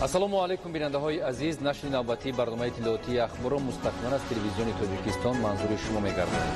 Ассалому алайкум, бинандаҳои азиз. Нашри навбатии барномаи иттилоотии Ахборро мустақиман аз Телевизиони Тоҷикистон манзури шумо мегардонем.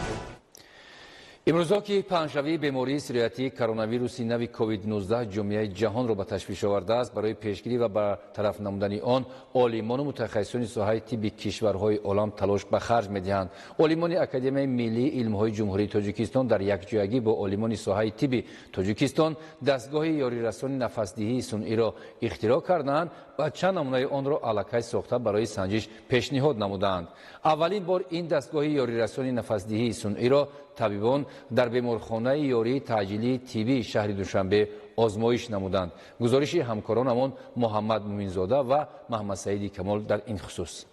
Имрӯзҳо, ки паҳншавии бемории сироятии коронавируси нави COVID-19 ҷомеаи ҷаҳонро ба ташвиш овардааст, барои пешгирӣ ва бартараф намудани он олимону мутахассисони соҳаи тибби кишварҳои олам талош ба харҷ медиҳанд. Олимони Академияи миллии илмҳои Ҷумҳурии Тоҷикистон дар якҷоягӣ бо олимони соҳаи тибби Тоҷикистон дастгоҳи ёрирасони нафасдиҳии сунъиро ихтироъ кардаанд ва чанд намунаи онро аллакай сохта, барои санҷиш пешниҳод намудаанд. Аввалин бор ин дастгоҳи ёрирасони нафасдиҳии сунъиро табибон дар беморхонаи ёрии таъҷилии тиббии шаҳри Душанбе озмоиш намуданд. Гузориши ҳамкоронамон Муҳаммад Муминзода ва Маҳмадсаиди Камол дар ин хусус.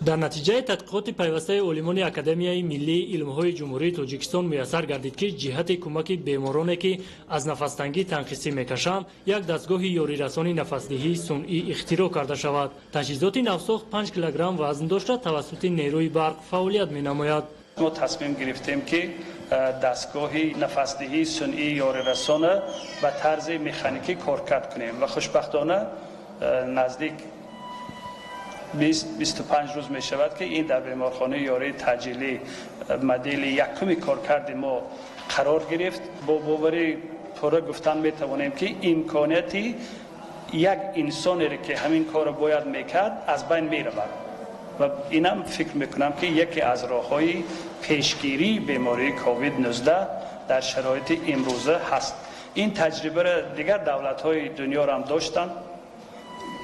Дар натиҷаи тадқиқоти пайвастаи олимони Академияи миллии илмҳои Ҷумҳурии Тоҷикистон муяссар гардид, ки ҷиҳати кӯмаки бемороне, ки аз нафастангӣ танқисӣ мекашанд, як дастгоҳи ёрирасони нафасдиҳии сунъӣ ихтироъ карда шавад. Таҷҳизоти навсохт 5 килограмм вазн дошта, тавассути нерӯи барқ фаъолият менамояд. Мо тасмим гирифтем, ки дастгоҳи нафасдиҳии сунъии ёрирасона ба тарзи механикӣ коркард кунем ва хушбахтона наздик 25 рӯз мешавад, ки ин дар беморхонаи ёрии таъҷилӣ модели якуми коркарди мо қарор гирифт. Бо боварӣ пурра гуфтан метавонем, ки имконияти як инсонере, ки ҳамин корро бояд мекард, аз байн меравад ва инам фикр мекунам, ки яке аз роҳҳои пешгирии бемории COVID-19 дар шароити имрӯза ҳаст. Ин таҷрибаро дигар давлатҳои дунёро ҳам доштанд,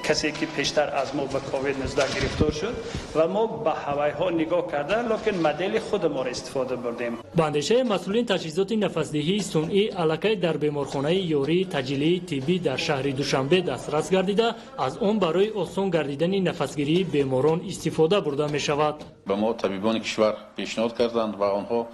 касе ки пештар аз мо ба COVID-19 гирифтор шуд ва мо ба ҳавайҳо нигоҳ карда, лекин модели худамонро истифода бурдем. Ба андешаи масъулин, таҷҳизоти нафасдиҳии сунъӣ аллакай дар беморхонаи ёрии таъҷилии тиббӣ дар шаҳри Душанбе дастрас гардида, аз он барои осон гардидани нафасгирии беморон истифода бурда мешавад. Ба мо табибони кишвар пешниҳод карданд ва онҳо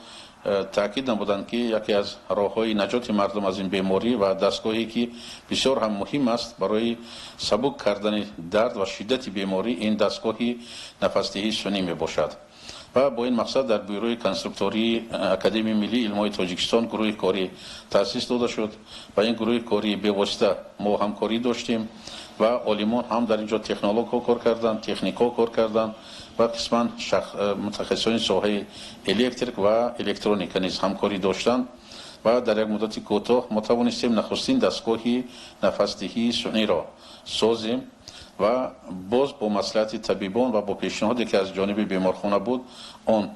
таъкид намуданд, ки яке аз роҳҳои наҷоти мардум аз ин беморӣ ва дастгоҳе, ки бисёр ҳам муҳим аст барои сабук кардани дард ва шиддати беморӣ, ин дастгоҳи нафасдиҳии сунъӣ мебошад. Ва бо ин мақсад дар бюрои конструктории Академияи миллии илмҳои Тоҷикистон гурӯҳи корӣ таъсис дода шуд ва ин гурӯҳи корӣ бевосита мо ҳамкорӣ доштем ва олимон ҳам дар ин ҷо, технологҳо кор карданд, техникҳо кор карданд ва қисман мутахассисони соҳаи электрик ва электроника низ ҳамкорӣ доштанд ва дар як муддати кӯтоҳ мо тавонистем нахустин дастгоҳи нафасдиҳии сунъиро созем ва боз бо маслиҳати табибон ва бо пешниҳоде, ки аз ҷониби беморхона буд, он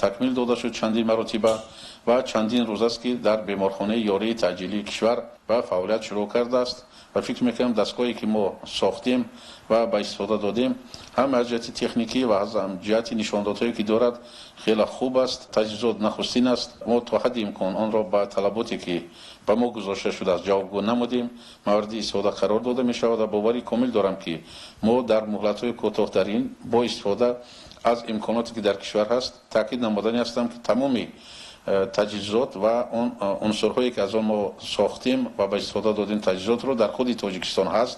такмил дода шуд чандин маротиба ва чандин рӯз аст, ки дар беморхонаи ёрии таъҷилии кишвар ба фаъолият шурӯъ кардааст. Ва фикр мекунам, дастгоҳе, ки мо сохтем ва ба истифода додем, ҳам аз ҷиҳати техникӣ ва аз ҷиҳати нишондодҳое, ки дорад, хеле хуб аст. Таҷҳизот нахустин аст. Мо то ҳадди имкон онро ба талаботе, ки ба мо гузошта шудааст, ҷавобгӯ намудем. Мавриди истифода қарор дода мешавад ва бовари комил дорам, ки мо дар муҳлатҳои кӯтоҳтарин бо истифода аз имконоте, ки дар кишвар ҳаст, таъкид намудани ҳастам, ки тамоми таҷҳизот ва он унсурҳое, ки аз он мо сохтем ва ба истифода додем, таҷҳизотро дар худи Тоҷикистон ҳаст.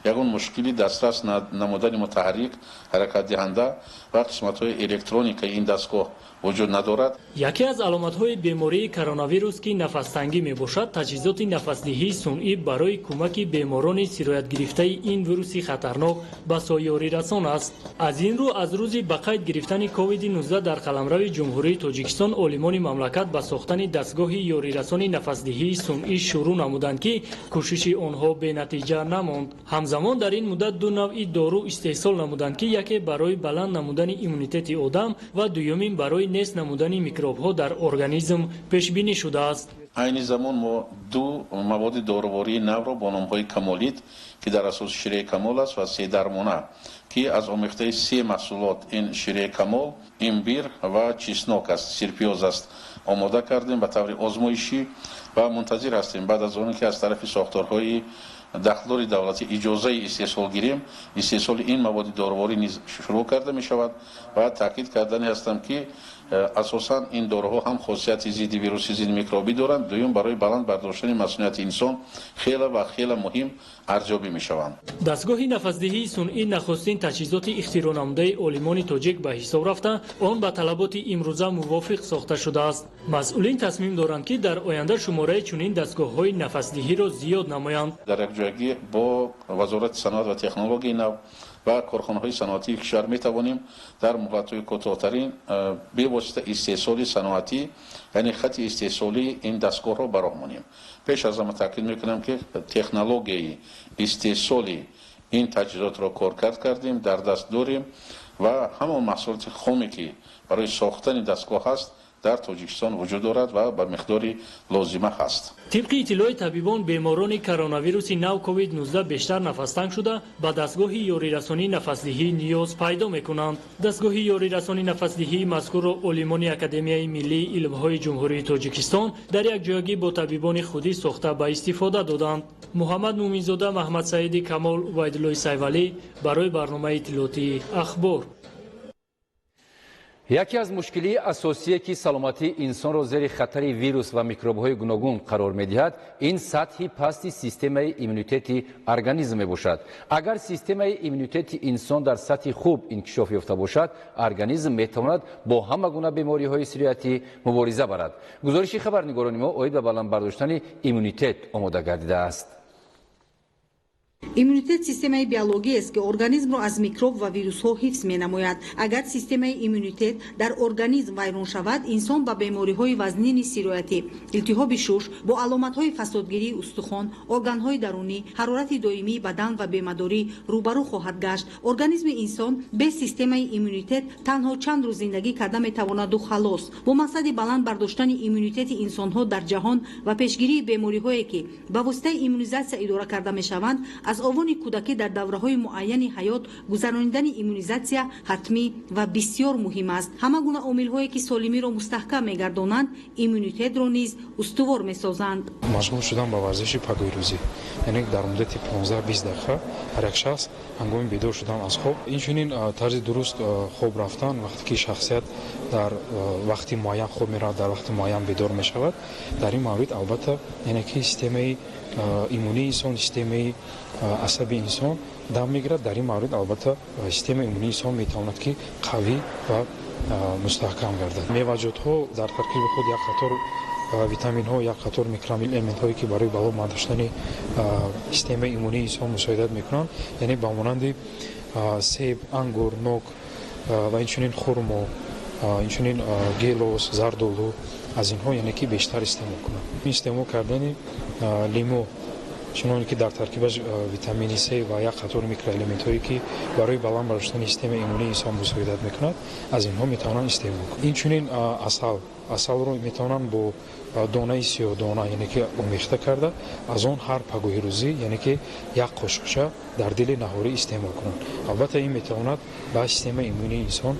Ягон мушкили дастрас намудани мутаҳаррик, ҳаракатдиҳанда ва қисматҳои электроникаи ин дастгоҳ вуҷуд надорад. Яке аз аломатҳои бемории коронавирус, ки нафастангӣ мебошад, таҷҳизоти нафасдиҳии сунъӣ барои кӯмаки беморони сироятгирифтаи ин вируси хатарнок басо ёрирасон аст. Аз ин рӯ, аз рӯзи ба қайд гирифтани COVID-19 дар қаламрави Ҷумҳурии Тоҷикистон, олимони мамлакат ба сохтани дастгоҳи ёрирасони нафасдиҳии сунъӣ шурӯъ намуданд, ки кӯшиши онҳо бенатиҷа намонд. Ҳамзамон дар ин муддат ду навъи дору истеҳсол намуданд, ки яке барои баланд намудани иммунитети одам ва дуюмин барои нест намудани микробҳо дар организм пешбинӣ шудааст. Айни замон мо ду маводи дорувории навро бо номҳои Камолит, ки дар асоси шираи камол аст, ва Седармона, ки аз омехтаи се маҳсулот, ин шираи камол, имбир ва чеснок аст, сирпиёз аст, омода кардем ба таври озмоишӣ ва мунтазир ҳастем, баъд аз оне ки аз тарафи сохторҳои дахлдори давлатӣ иҷозаи истеҳсол гирем, истеҳсоли ин маводи доруворӣ низ шурӯъ карда мешавад. Ва таъкид кардани ҳастам, ки асосан ин доруҳо ҳам хосияти зидди вируси, зидди микробӣ доранд, дуюм, барои баланд бардоштани масунияти инсон хеле ва хеле муҳим арзёбӣ мешаванд. Дастгоҳи нафасдиҳии сунъӣ нахустин таҷҳизоти ихтироънамудаи олимони тоҷик ба ҳисоб рафта, он ба талаботи имрӯза мувофиқ сохта шудааст. Масъулин тасмим доранд, ки дар оянда шумораи чунин дастгоҳҳои нафасдиҳиро зиёд намоянд. Дар як ҷоягӣ. якҷоягӣ бо Вазорати саноат ва технологияи нав ва корхонаҳои саноатии кишвар метавонем дар муҳлатҳои кӯтоҳтарин бевосита истеҳсоли саноатӣ, яъне хати истеҳсолии ин дастгоҳро ба роҳ монем. Пеш аз ҳама таъкид мекунам, ки технологияи истеҳсоли ин таҷҳизотро коркард кардем, дар даст дорем ва ҳамон маҳсулоти хоме, ки барои сохтани дастгоҳ ҳаст, дар Тоҷикистон вуҷуд дорад ва ба миқдори лозима ҳаст. Тибқи иттилои табибон, беморони коронавируси нав COVID-19 бештар нафастанг шуда, ба дастгоҳи ёрирасонии нафасдиҳӣ ниёз пайдо мекунанд. Дастгоҳи ёрирасонии нафасдиҳии мазкурро олимони Академияи миллии илмҳои Ҷумҳурии Тоҷикистон дар якҷоягӣ бо табибони худӣ сохта ба истифода доданд. Муҳаммад Муминзода, Маҳмадсаиди Камол, Убайдуллои Сайвалӣ барои барномаи иттилоотии Ахбор. Яке аз мушкилии асосие, ки саломатии инсонро зери хатари вирус ва микробҳои гуногун қарор медиҳад, ин сатҳи пасти системаи иммунитети организм мебошад. Агар системаи иммунитети инсон дар сатҳи хуб инкишоф ёфта бошад, организм метавонад бо ҳама гуна бемориҳои сироятӣ мубориза барад. Гузориши хабарнигорони мо оид ба баланд бардоштани иммунитет омода гардидааст. Иммунитет системаи биологӣ аст, ки организмро аз микроб ва вирусҳо ҳифз менамояд. Агар системаи иммунитет дар организм вайрон шавад, инсон ба бемориҳои вазнини сироятӣ, илтиҳоби шуш бо аломатҳои фасодгирии устухон, органҳои дарунӣ, ҳарорати доимии бадан ва бемадорӣ рӯбарӯ хоҳад гашт. Организми инсон без системаи иммунитет танҳо чанд рӯз зиндагӣ карда метавонаду халос. Бо мақсади баланд бардоштани иммунитети инсонҳо дар ҷаҳон ва пешгирии бемориҳое, ки ба воситаи иммунизатсия идора карда мешаванд, аз овони кӯдакӣ дар давраҳои муайяни ҳаёт гузаронидани иммунизатсия ҳатмӣ ва бисёр муҳим аст. Ҳама гуна омилҳое, ки солимиро мустаҳкам мегардонанд, иммунитетро низ устувор месозанд. Машғул шудан ба варзиши пагоҳирӯзӣ, яъне дар муддати 15-20 дақиқа ҳар як шахс ҳангоми бедор шудан аз хоб, инчунин тарзи дуруст хоб рафтан, вақте ки шахсият дар вақти муайян хоб меравад, дар вақти муайян бедор мешавад, дар ин маврид албатта яъне ки системаи иммунии инсон, системаи асаби инсон дам мегирад. Дар ин маврид албатта системаи иммунии инсон метавонад, ки қавӣ ва мустаҳкам гардад. Меваҷотҳо дар таркиби худ як қатор витаминҳо, як қатор микроэлементҳое, ки барои баланд бардоштани системаи иммунии инсон мусоидат мекунанд, яъне ба монанди себ, ангур, нок ва инчунин хурмо, инчунин гелос, зардолу, аз инҳо яъне ки бештар истеъмол кунанд. Истеъмол кардани лимӯ, чуноне ки дар таркибаш витамини С ва як қатор микроэлементҳое, ки барои баланд бардоштани системаи иммунии инсон мусоидат мекунад, аз инҳо метавонанд истеъмол кунанд. Инчунин асал, асалро метавонанд бо донаи сиёҳдона, яъне ки омехта карда, аз он ҳар пагоҳирӯзӣ, яъне ки як қошуқча дар дили наҳорӣ истеъмол кунанд. Албатта ин метавонад ба системаи иммунии инсон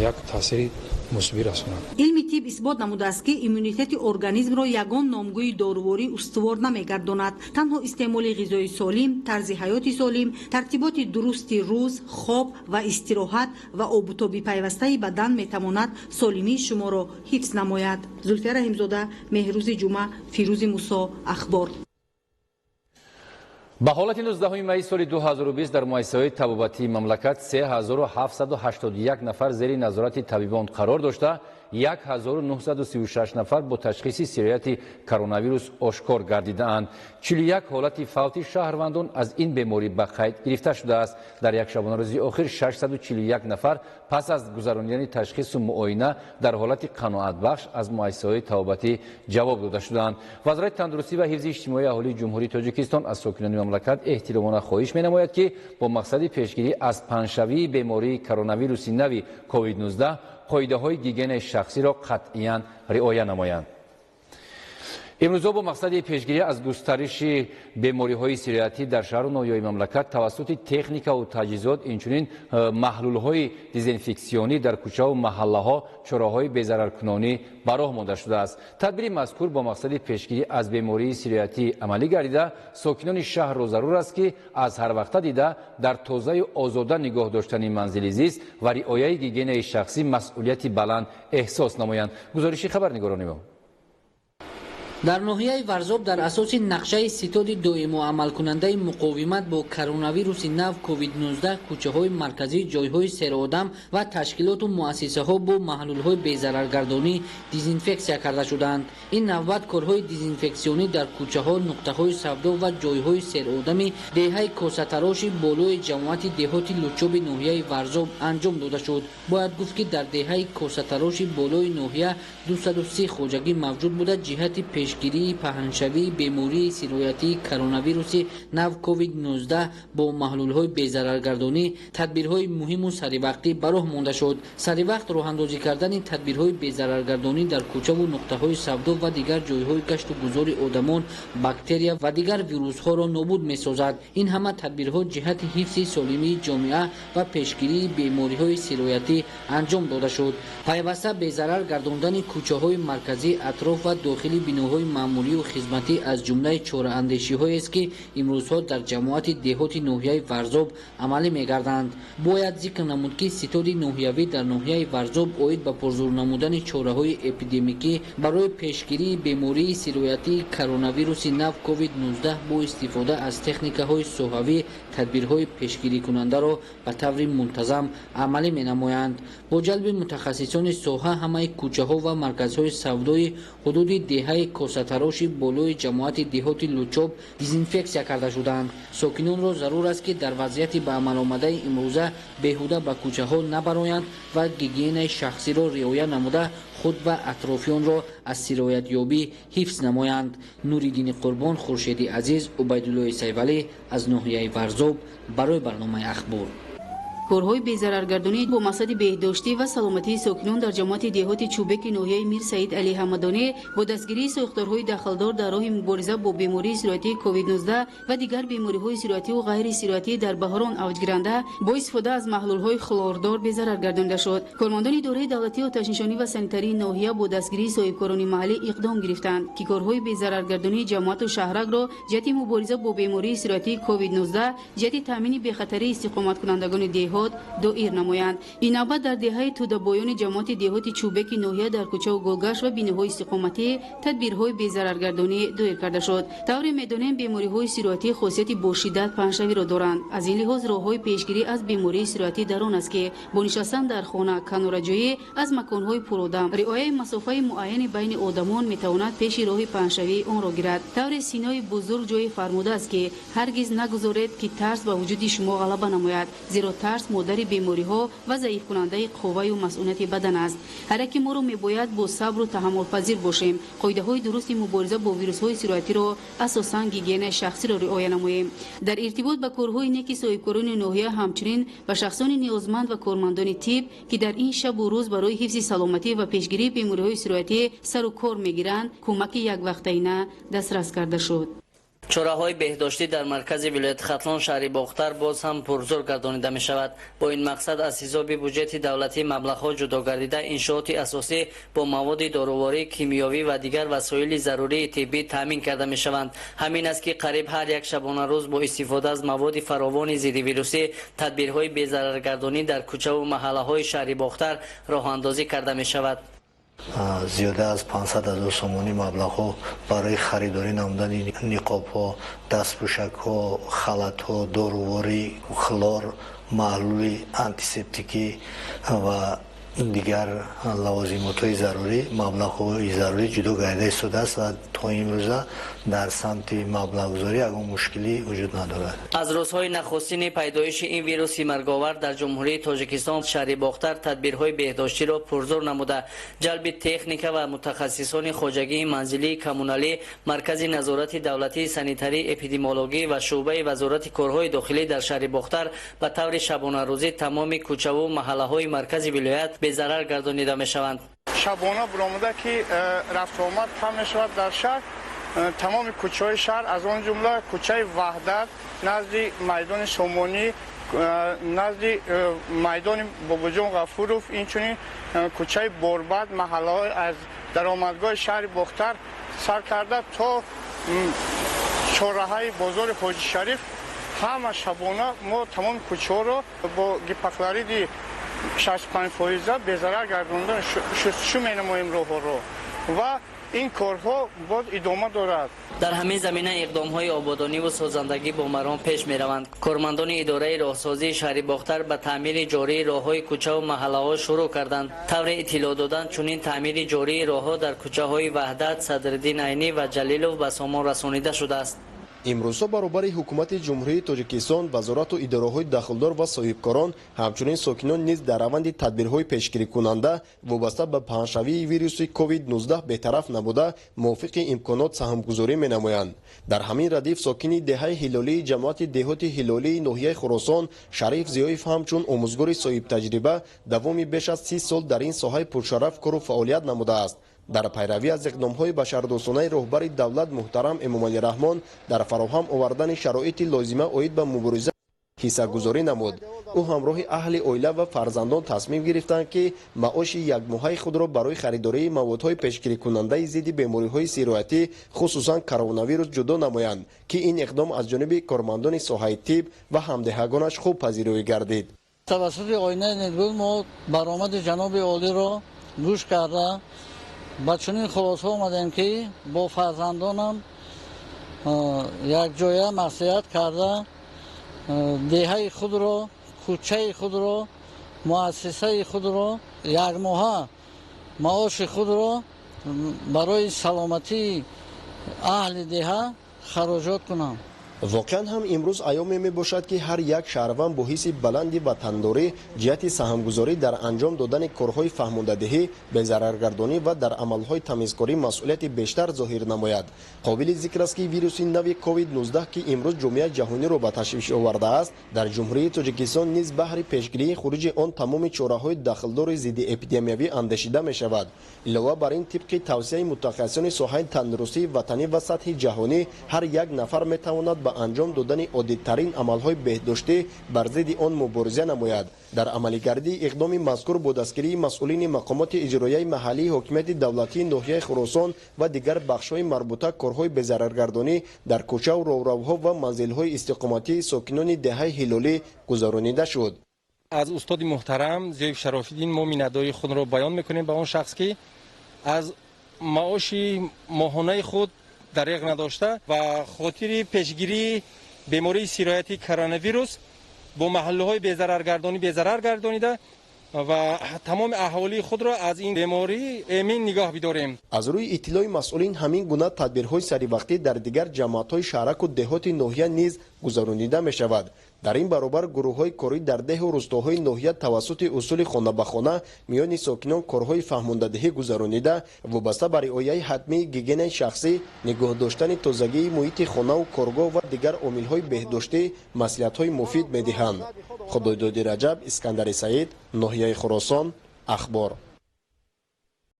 як таъсири мусбӣ расонад. Илми тиб исбот намудааст, ки иммунитети организмро ягон номгӯи доруворӣ устувор намегардонад. Танҳо истеъмоли ғизои солим, тарзи ҳаёти солим, тартиботи дурусти рӯз, хоб ва истироҳат ва обутоби пайвастаи бадан метавонад солимии шуморо ҳифз намояд. Зулфия Раҳимзода, Меҳрӯзи Ҷумъа, Фирӯзи Мусо, Ахбор. Ба ҳолати 19 майи соли 2020 дар муассисаҳои табобатии мамлакат 3781 нафар зери назорати табибон қарор дошта, 1936 нафар бо ташхиси сирояти коронавирус ошкор гардидаанд. 41 ҳолати фавти шаҳрвандон аз ин беморӣ ба қайд гирифта шудааст. Дар як шабонарӯзи охир 641 нафар пас аз гузаронидани ташхису муоина дар ҳолати қаноатбахш аз муассисаҳои табобатӣ ҷавоб дода шудаанд. Вазорати тандурустӣ ва ҳифзи иҷтимоии аҳолии Ҷумҳурии Тоҷикистон аз сокинони мамлакат эҳтиромона хоҳиш менамояд, ки бо мақсади пешгирӣ аз паҳншавии бемории коронавируси нави COVID-19 қоидаҳои гигиенаи шахсиро қатъиян риоя намоянд. Имрӯзҳо бо мақсади пешгирӣ аз густариши бемориҳои сироятӣ дар шаҳру ноҳияҳои мамлакат тавассути техникаву таҷҳизот, инчунин маҳлулҳои дезинфексионӣ дар кӯчаву маҳаллаҳо чораҳои безараркунонӣ ба роҳ монда шудааст. Тадбири мазкур бо мақсади пешгирӣ аз бемории сироятӣ амалӣ гардида, сокинони шаҳрро зарур аст, ки аз ҳар вақта дида дар тозаю озода нигоҳ доштани манзили зист ва риояи гигиенаи шахсӣ масъулияти баланд эҳсос намоянд. Гузориши хабарнигорони мо. Дар ноҳияи Варзоб дар асоси нақшаи ситоди доимо амалкунандаи муқовимат бо коронавируси нав COVID-19 кӯчаҳои марказӣ, ҷойҳои серодам ва ташкилоту муассисаҳо бо маҳлулҳои безараргардонӣ дезинфексия карда шуданд. Ин навбат корҳои дезинфексионӣ дар кӯчаҳо, нуқтаҳои савдо ва ҷойҳои серодами деҳаи Косатароши болои ҷамоати деҳоти Лучоби ноҳияи Варзоб анҷом дода шуд. Бояд гуфт, ки дар деҳаи Косатароши болои ноҳия 230 хоҷагӣ мавҷуд буда, ҷиҳати пешгирии паҳншавии бемории сироятии коронавируси нав COVID-19 бо маҳлулҳои безараргардонӣ тадбирҳои муҳиму саривақтӣ ба роҳ монда шуд. Саривақт роҳандозӣ кардани тадбирҳои безараргардонӣ дар кӯчаву нуқтаҳои савдо ва дигар ҷойҳои гашту гузори одамон бактерия ва дигар вирусҳоро нобуд месозад. Ин ҳама тадбирҳо ҷиҳати ҳифзи солимии ҷомеа ва пешгирии бемориҳои сироятӣ анҷом дода шуд. Пайваста безарар гардондани кӯчаҳои марказӣ, атроф ва дохили биноҳои маъмурию хизматӣ аз ҷумлаи чораандешиҳоест, ки имрӯзҳо дар ҷамоати деҳоти ноҳияи Варзоб амалӣ мегарданд. Бояд зикр намуд, ки ситоди ноҳиявӣ дар ноҳияи Варзоб оид ба пурзур намудани чораҳои эпидемикӣ барои пешгирии бемории сироятии коронавируси нав COVID-19 бо истифода аз техникаҳои соҳавӣ тадбирҳои пешгирикунандаро ба таври мунтазам амалӣ менамоянд. Бо ҷалби мутахассисони соҳа ҳамаи кӯчаҳо ва марказҳои савдои ҳудуди деҳаи Косатароши болои ҷамоати деҳоти Лучоб дезинфексия карда шуданд. Сокинонро зарур аст, ки дар вазъияти ба амал омадаи имрӯза беҳуда ба кӯчаҳо набароянд ва гигиенаи шахсиро риоя намуда худ ва атрофиёнро аз сироятёбӣ ҳифз намоянд. Нуриддини Қурбон, Хуршеди Азиз, Убайдуллои Сайвалӣ аз ноҳияи Варзоб барои барномаи Ахбор. Корҳои безараргардонӣ бо мақсади беҳдоштӣ ва саломатии сокинон дар ҷамоати деҳоти Чӯбеки ноҳияи Мир Саид Алӣ Ҳамадонӣ бо дастгирии сохторҳои дахлдор дар роҳи мубориза бо бемории сироятии COVID-19 ва дигар бемориҳои сироятиву ғайрисироятӣ дар баҳорон авҷгиранда бо истифода аз маҳлулҳои хлордор безарар гардонида шуд. Кормандони идораи давлатии оташнишонӣ ва санитарии ноҳия бо дастгирии соҳибкорони маҳаллӣ иқдом гирифтанд, ки корҳои безараргардонии ҷамоату шаҳракро ҷиҳати мубориза бо бемории сироятии COVID-19 ҷиҳати таъмини бехатарии истиқоматкунандагони деҳот доир намоянд. Ин навбат дар деҳаи Тӯдабоёни ҷамоати деҳоти Чӯбеки ноҳия дар кӯчаву голгашт ва биноҳои истиқоматӣ тадбирҳои безараргардонӣ доир карда шуд. Тавре медонем, бемориҳои сироятӣ хосияти бо шиддат паҳншавиро доранд. Аз ин лиҳоз роҳҳои пешгирӣ аз бемории сироятӣ дар он аст, ки бо нишастан дар хона, канораҷоӣ аз маконҳои пуродам, риояи масофаи муайяни байни одамон метавонад пеши роҳи паҳншавии онро гирад. Тавре Синои бузург ҷое фармудааст, ки ҳаргиз нагузоред, ки тарс ба вуҷуди шумо ғалаба намояд, зеро тарс модари бемориҳо ва заифкунандаи қувваю масъунияти бадан аст. Ҳар яке моро мебояд бо сабру таҳаммулпазир бошем. Қоидаҳои дурусти мубориза бо вирусҳои сироятиро, асосан гигиенаи шахсиро риоя намоем. Дар иртибот ба корҳои неки соҳибкорони ноҳия, ҳамчунин ба шахсони ниёзманд ва кормандони тиб, ки дар ин шабу рӯз барои ҳифзи саломатӣ ва пешгирии бемориҳои сироятӣ сару кор мегиранд, кӯмаки яквақтаина дастрас карда шуд. Чораҳои беҳдоштӣ дар маркази вилояти Хатлон, шаҳри Бохтар, боз ҳам пурзур гардонида мешавад. Бо ин мақсад аз ҳисоби буҷети давлатӣ маблағҳо ҷудо гардида, иншооти асосӣ бо маводи доруворӣ, кимиёвӣ ва дигар васоили зарурии тиббӣ таъмин карда мешаванд. Ҳамин аст, ки қариб ҳар як шабонарӯз бо истифода аз маводи фаровони зиддивирусӣ тадбирҳои безараргардонӣ дар кӯчаву маҳаллаҳои шаҳри Бохтар роҳандозӣ карда мешавад. Зиёда аз 500 ҳазор сомонӣ маблағҳо барои харидорӣ намудани ниқобҳо, дастпӯшакҳо, халатҳо, доруворӣ, хлор, маҳлули антисептикӣ ва дигар лавозимотҳои зарурӣ, маблағҳои зарурӣ ҷудо гардида истодааст ва то имрӯза дар самти маблағгузорӣ ягон мушкилӣ вуҷуд надорад. Аз рӯзҳои нахустини пайдоиши ин вируси марговар дар Ҷумҳурии Тоҷикистон шаҳри Бохтар тадбирҳои беҳдоштиро пурзур намуда, ҷалби техника ва мутахассисони хоҷагии манзилии коммуналӣ, Маркази назорати давлатии санитарии эпидемиологӣ ва шӯъбаи Вазорати корҳои дохилӣ дар шаҳри Бохтар ба таври шабонарӯзӣ тамоми кӯчаву маҳаллаҳои маркази вилоят безарар гардонида мешаванд. Шабона баромада, ки рафтуомад кам мешавад дар шаҳр, тамоми кӯчаҳои шаҳр, аз он ҷумла кӯчаи Ваҳдат назди майдони Сомонӣ, назди майдони Бобоҷон Ғафуров, инчунин кӯчаи Борбад, маҳаллаҳои аз даромадгоҳи шаҳри Бохтар сар карда то чорраҳаи бозори Ҳоҷи Шариф, ҳама шабона мо тамоми кӯчаҳоро бо гипохлориди 65% безарар гардонда шустушу менамоем роҳҳоро ва Ин корҳо боз идома дорад. Дар ҳамин замина иқдомҳои ободониву созандагӣ бо маром пеш мераванд. Кормандони идораи роҳсозии шаҳри Бохтар ба таъмири ҷории роҳҳои кӯчаву маҳаллаҳо шурӯъ карданд. Тавре иттилоъ доданд, чунин таъмири ҷории роҳҳо дар кӯчаҳои Ваҳдат, Садриддин Айнӣ ва Ҷалилов ба сомон расонида шудааст. Имрӯзҳо баробари ҳукумати Ҷумҳурии Тоҷикистон, вазорату идораҳои дахлдор ва соҳибкорон, ҳамчунин сокинон низ дар раванди тадбирҳои пешгирикунанда вобаста ба паҳншавии вируси COVID-19 бетараф набуда, мувофиқи имконот саҳмгузорӣ менамоянд. Дар ҳамин радиф сокини деҳаи Ҳилолии ҷамоати деҳоти Ҳилолии ноҳияи Хуросон Шариф Зиёев ҳамчун омӯзгори соҳибтаҷриба давоми беш аз 30 сол дар ин соҳаи пуршараф кору фаъолият намудааст. Дар пайравӣ аз иқдомҳои башардӯстонаи роҳбари давлат муҳтарам Эмомалӣ Раҳмон дар фароҳам овардани шароити лозима оид ба мубориза ҳиссагузорӣ намуд. Ӯ ҳамроҳи аҳли оила ва фарзандон тасмим гирифтанд, ки маоши якмоҳаи худро барои харидории маводҳои пешгирикунандаи зидди бемориҳои сироятӣ, хусусан коронавирус, ҷудо намоянд, ки ин иқдом аз ҷониби кормандони соҳаи тиб ва ҳамдеҳагонаш хуб пазироӣ гардид. Тавассути оинаи нилгул мо баромади ҷаноби олиро гӯш карда ба чунин хулосҳо омадем, ки бо фарзандонам якҷоя маслиҳат карда деҳаи худро, кӯчаи худро, муассисаи худро якмоҳа маоши худро барои саломатии аҳли деҳа хароҷот кунам. Воқеан ҳам имрӯз айёме мебошад, ки ҳар як шаҳрванд бо ҳисси баланди ватандорӣ ҷиҳати саҳмгузорӣ дар анҷом додани корҳои фаҳмондадиҳӣ, безараргардонӣ ва дар амалҳои тамизкорӣ масъулияти бештар зоҳир намояд. Қобили зикр аст, ки вируси нави COVID-19, ки имрӯз ҷомеаи ҷаҳониро ба ташвиш овардааст, дар Ҷумҳурии Тоҷикистон низ баҳри пешгирии хуруҷи он тамоми чораҳои дахлдори зиддиэпидемиявӣ андешида мешавад. Илова бар ин, тибқи тавсияи мутахассисони соҳаи тандурустии ватанӣ ва сатҳи ҷаҳонӣ, ҳар як нафар метавонад ба анҷом додани оддитарин амалҳои беҳдоштӣ бар зидди он мубориза намояд. Дар амалигардии иқдоми мазкур бо дастгирии масъулини мақомоти иҷроияи маҳаллии ҳокимияти давлатии ноҳияи Хуросон ва дигар бахшҳои марбута корҳои безараргардонӣ дар кӯчаву роҳравҳо ва манзилҳои истиқоматии сокинони деҳаи Ҳилолӣ гузаронида шуд. Аз устоди муҳтарам Зиёев Шарофиддин мо миннатдории худро баён мекунем ба он шахс, ки аз маоши моҳонаи худ дареғ надошта ва хотири пешгирии бемории сироятии коронавирус бо маҳлулҳои безараргардонӣ безарар гардонида ва тамоми аҳолии худро аз ин беморӣ эмин нигоҳ бидорем. Аз рӯи иттилои масъулин, ҳамин гуна тадбирҳои саривақтӣ дар дигар ҷамоатҳои шаҳраку деҳоти ноҳия низ гузаронида мешавад. Дар ин баробар гурӯҳҳои корӣ дар деҳу рӯстоҳои ноҳия тавассути усули хона ба хона миёни сокинон корҳои фаҳмондадиҳӣ гузаронида, вобаста ба риояи ҳатмии гигиенаи шахсӣ, нигоҳ доштани тозагии муҳити хонаву коргоҳ ва дигар омилҳои беҳдоштӣ маслиҳатҳои муфид медиҳанд. Худойдоди Раҷаб, Искандари Саид, ноҳияи Хуросон, Ахбор.